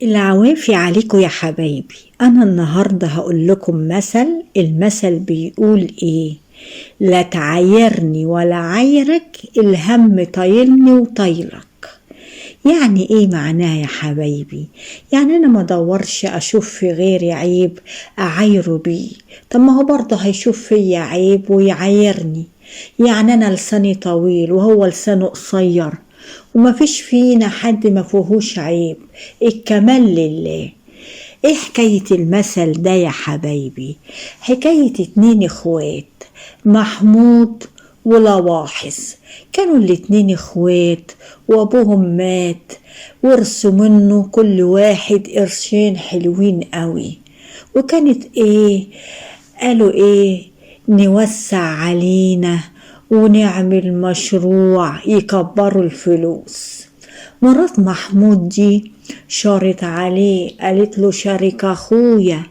العوافي عليكم يا حبايبي. أنا النهاردة هقول لكم مثل. المثل بيقول إيه؟ لا تعايرني ولا عايرك، الهم طايلني وطايلك. يعني إيه معناها يا حبايبي؟ يعني أنا ما دورش أشوف في غيري عيب أعايره بيه، طب ما هو برضه هيشوف فيا عيب ويعايرني. يعني أنا لساني طويل وهو لسانه قصير، وما فيش فينا حد ما فيهوش عيب، الكمال لله. ايه حكاية المثل ده يا حبايبي؟ حكاية 2 اخوات، محمود ولواحظ. كانوا الاتنين اخوات وابوهم مات، ورثوا منه كل واحد قرشين حلوين قوي. وكانت ايه؟ قالوا ايه؟ نوسع علينا ونعمل مشروع يكبروا الفلوس. مرات محمود دي شارت عليه، قالت له شارك اخويا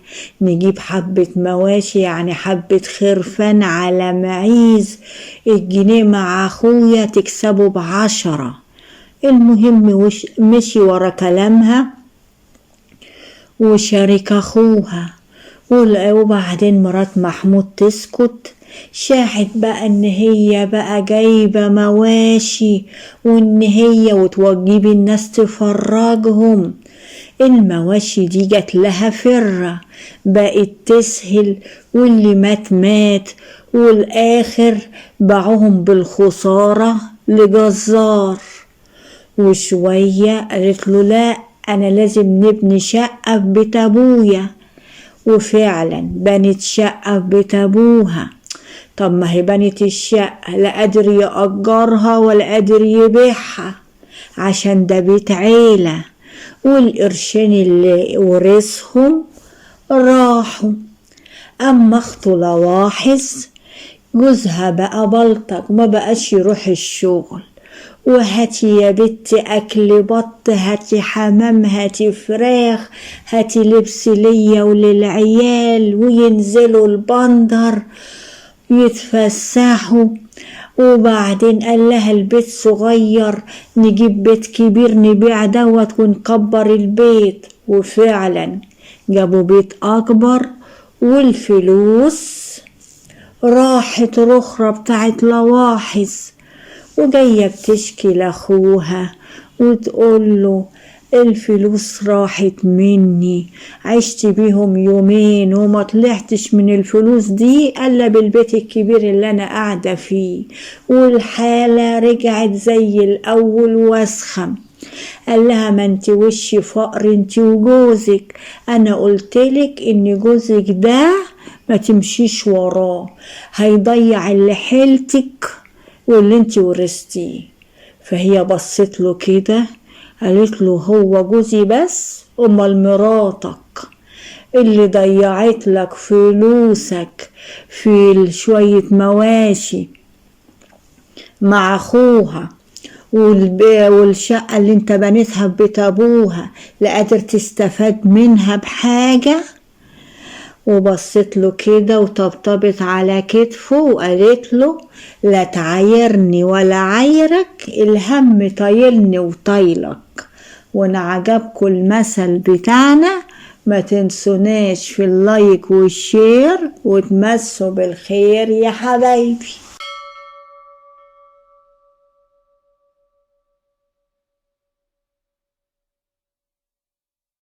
نجيب حبة مواشي، يعني حبة خرفان على معيز، الجنيه مع اخويا تكسبه ب10. المهم مشي ورا كلامها وشارك اخوها. وبعدين مرات محمود تسكت، شاحت بقى ان هي بقى جايبة مواشي، وان هي وتوجب الناس تفرجهم. المواشي دي جت لها فرة، بقت تسهل، واللي مات مات، والاخر باعوهم بالخسارة لجزار. وشوية قالت له لا، انا لازم نبني شقة في بيت ابويا. وفعلا بنت شقة في بيت ابوها. طب ما هي بنت الشقة، لا قادر يأجرها ولا قادر يبيعها عشان ده بيت عيلة، والقرشين اللي ورثهم راحوا. أما أخته لواحظ جوزها بقى بلطج، ما بقاش يروح الشغل، وهاتي يا بنت أكل بط، هاتي حمام، هاتي فراخ، هاتي لبس ليا وللعيال، وينزلوا البندر يتفسحوا. وبعدين قال لها البيت صغير، نجيب بيت كبير نبيع دوت ونكبر البيت. وفعلا جابوا بيت أكبر، والفلوس راحت رخرة بتاعت لواحظ. وجاية بتشكي لأخوها وتقول له الفلوس راحت مني، عشت بيهم يومين وما طلعتش من الفلوس دي إلا بالبيت الكبير اللي أنا قاعدة فيه، والحالة رجعت زي الأول واسخم. قال لها ما انت وشي فقر انت وجوزك، أنا قلتلك إن جوزك ده ما تمشيش وراه، هيضيع اللي حيلتك واللي انت ورثتيه. فهي بصت له كده قالت له هو جوزي بس؟ امال مراتك اللي ضيعت لك فلوسك في شوية مواشي مع اخوها، والشقة اللي انت بنيتها في بيت ابوها لا قادر تستفاد منها بحاجة. وبصت له كده وطبطبت على كتفه وقالت له لا تعايرني ولا عايرك، الهم طايلني وطايلك. وانا عجبكم المثل بتاعنا، ما تنسوناش في ال like وال share، وتمسوا بالخير يا حبايبي.